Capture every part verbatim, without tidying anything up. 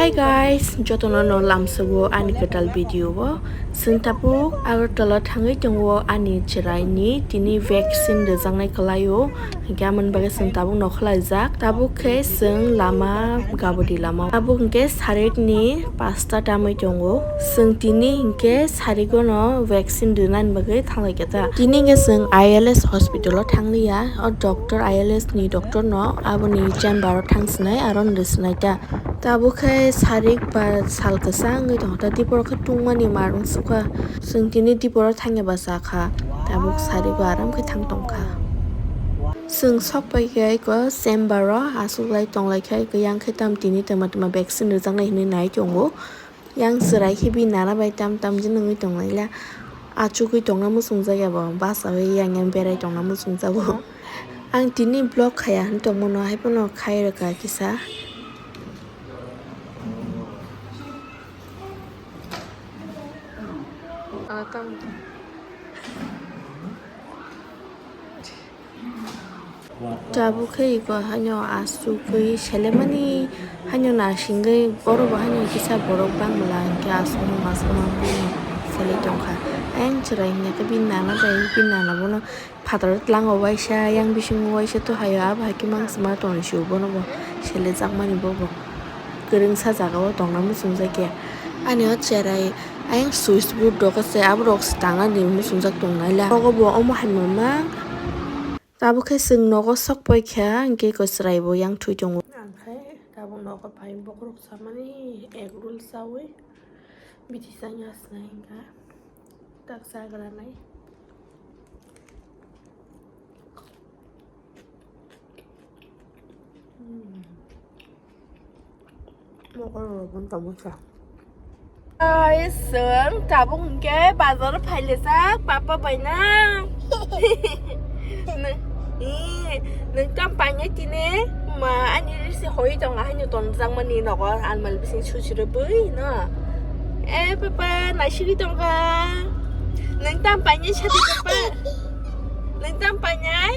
Hi guys, jotono no lamsogo ani kwtal video o. Chwng tabuk Agartala thangwi tongo ani chwraini tini vaccine rwjaknai kwlaio. Hinkhe amoni bagwi chwng tabuk nokha laijak. Tabuk khe chwng lama gabodi lama. Tabuk hinkhe sarikni pasta tamwi tongo. Chwng tini hinkhe sarigono vaccine rwnani bagwi thanglaikha ta. Tini hinkhe chwng I L S hospital o thangliya. O doctor, I L S ni doctor no aboni chamber o thangsinai aro rwsinai ta. Tabuk khe sarik ba sal kwchang wngwi tongkha ta, dipor khe tungmani mar wng sukha. Chwng tini dipor o thangya ba cha kha, tabuk sarik o aram khe thang tongkha. Chwng sok pai khe eko chamber o aswk lai tong lai kha, yang khe tam tini twma twma vaccine rwjaknai hinwi nai tongo. Yang chwrai khe bini nana bai tam tam jin wngwi tong lai la. Achugwi tongna muchungjak ya bo, bachaui yang yang berai tongna muchungjago. Ang tini vlog khaya hwn tongmano, haiphano khai rwkha kisa. Tabuk khe iko haino asugwi selemani haino nasingwi borok bo haino kisa borok bangla hinkhe asugwi masukma bini selei tongkha. Ayang chwrai hinkhe bini nana bai bini nana bono phataro tlango waisa yang bisingo waisa to haio abo hai khe mang sima tongni sio bono bo selejakmani bobo kwrwngsa jagao tongna muchungjak ya. Ani o cherai ayang switch board rok se aborok se tangna di muchungjak tongnaila. Obo bo omo hai mama. Tabuk khe chwng nogo sok pai kha, hinkhe eko chwrai bo yang thwi tongo. Ang khe tabuk nogo phai bokhorok samani egg roll chaui bithi chang ya sinai hinkha tak chagra nai. Hmm. Guys, chwng tabuk hinkhe bazar phailaijak papa bai na. Nw-, ee, nwng tam painai tini ma ani risi hoi tongo haino tonjakmani nogo almari bising suchirwi bui no. E papa naisigwi tongkha. Nwng tam painai sadi papa. Nwng tam painai?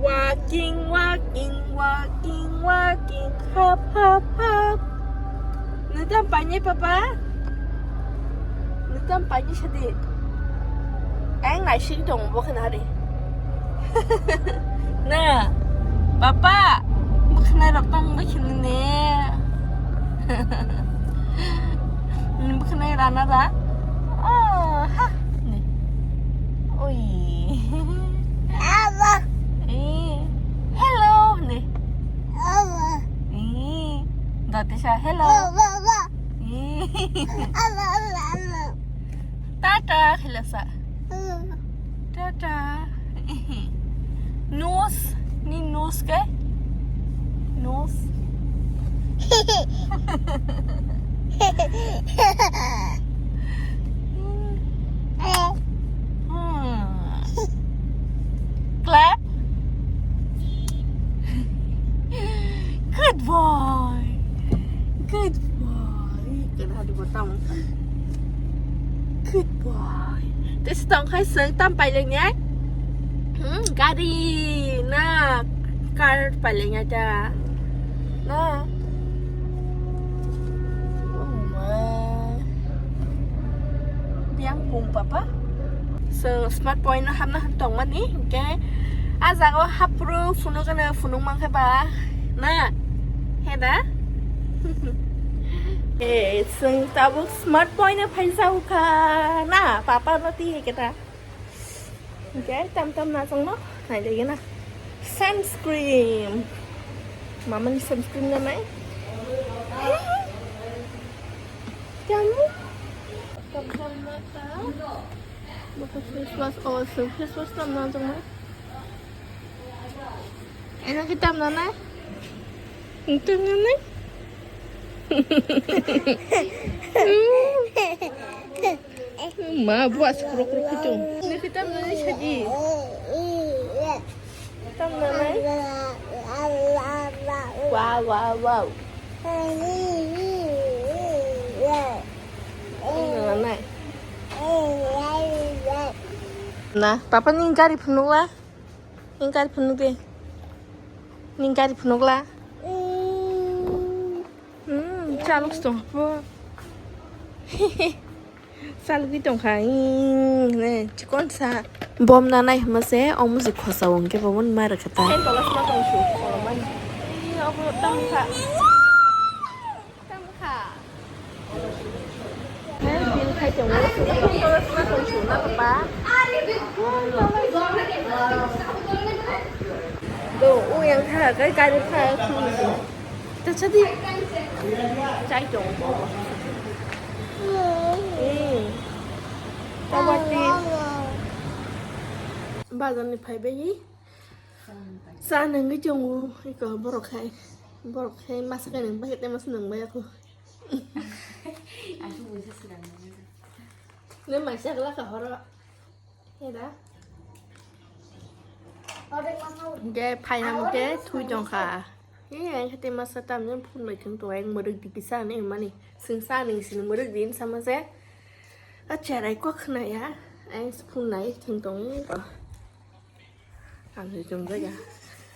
Walking, walking, walking, walking, hap, hap, hap. Nwng tam painai papa? Nwng tam painai sadi? Ang naising tong bo khna ri. Na, papa, bwkhnai rok tong bwkhnai ne. Bwkhnai rana da. Oh, ha. Ne. Oi. Aba. Eh. Hello ne. Aba. Eh. Dati sa hello. Aba, aba. Eh. Aba, aba, aba. Tata khilasa. Aba. Tata. Nose, ni nose ke? Nose. Hmm. Clap. Good boy. Good boy. Good boy. Tei se tong khai chwng tam pailai nai? Hmm, gari na car pailai nai ta. Na. Oh my. Biang pung papa. So smart point no hapna han tong mani, okay? A jaga o hapro phunuk gana phunuk mankha ba. Na. He da? Eh, chwng tabuk smart point no phaisa ukha na, papa no twi hai khe ta. Hingke tam tam na chwngno nai lagi na. Sunscreen. Mama ni sunscreen na nai. Kamu? Tam tam na ta. Baka face wash, oh, so face wash tam na chwngno. Eno kitam nanai? Kitam nanai? Ma, buas krok krok kitam. Eno kitam nanai sadi. Kitam nanai? Wow, wow, wow. Nanai. Na, papa ni gari phunukla. Ni gari phunuk de. Ni gari phunukla. Chalok tong po. Salwi tongkha, ing, ne, chikon sa. Bom nanai hwnma se, omo se khosa wng khe bo mon ma rwkha ta. Ten dollars ma tong su, kolomani. Ih, obo tamo kha. Tamo kha. He, bill khai tongo, sura tong dollars ma tong su, na papa. Do, o yang kha, kai kai kha, kha. Tachadi. Chai tongo. Hmm. Tawati. Bazar ni phaibai. Sa nangwi tongo. Iko borok khai. Borok khai masa kai nang bai, tei masa nang bai ako. Aku bisa sedang. Ne masa kala ka horo. Heda. Hingke phaina mungke thui tongkha. He, ang khe tei masa tamjani phunbai thwng tongo, ang mwrwk di kisa hinwi hwnmani. Chwng sa nung sini mwrwk di hinwi sama se. A cherai kok khwnaya, ang se phunnai thwng tongo. Ang se chwng jaga.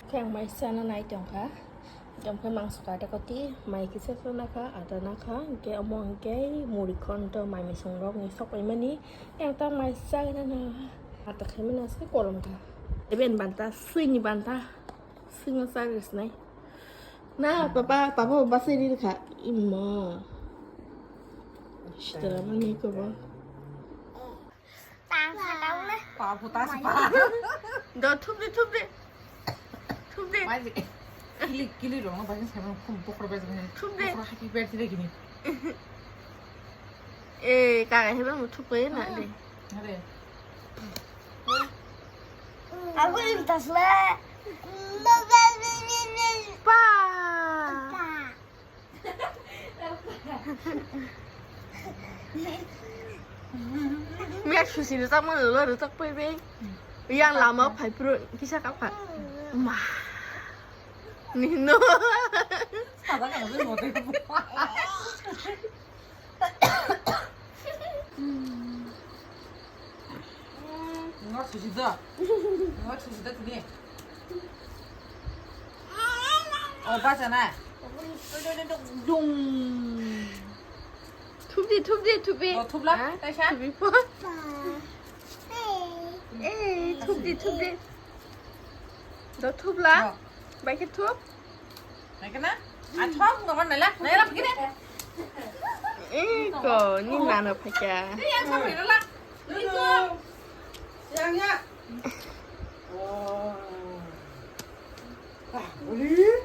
Khe ang mai sana nai tongkha. Tongkhe mangso kaita koti, mai kisa sana kha, ada na kha, hingke omo hingke muri khonto mai misong rok ni sok bai mani. Yang ta mai chai na na. Ata khai mana se kolom kha. Eben banta, sini banta. Singa sa res nai. Na, papa, papa, papa se ri kha. Ima. Sitara mani ko ba. Tang kha tau le. Pa puta spa. Do thup de, thup de. Thup de. Bai je. Kili, kili rong, bai je, sama kum pokra bai je. Thup de. Pokra haki bai je gini. Eh, kaga heba mo thup bai na de. Are. Aku ini tas le. Pa. Pa. Miya susi rijak mano lo rijak pai bai. Yang lama phai phuru kisa kap kha. Ma. Nino. Sada ka bai mo de. Ngot susi da. Ngot susi da tini. Oh, baca na. Dung. Thup di, thup di, thup di. Oh, thup la, ah, Taisa. Thup di po. Eh, thup di, thup di. Do thup la. Oh. Bai khe thup. Naikhe na? A thok, nokon naila, naila phikini. Eh, ko, ni nano phakya. Ni yang sa phikini la. Ni ko. Yang ya. Oh. Ah, uli.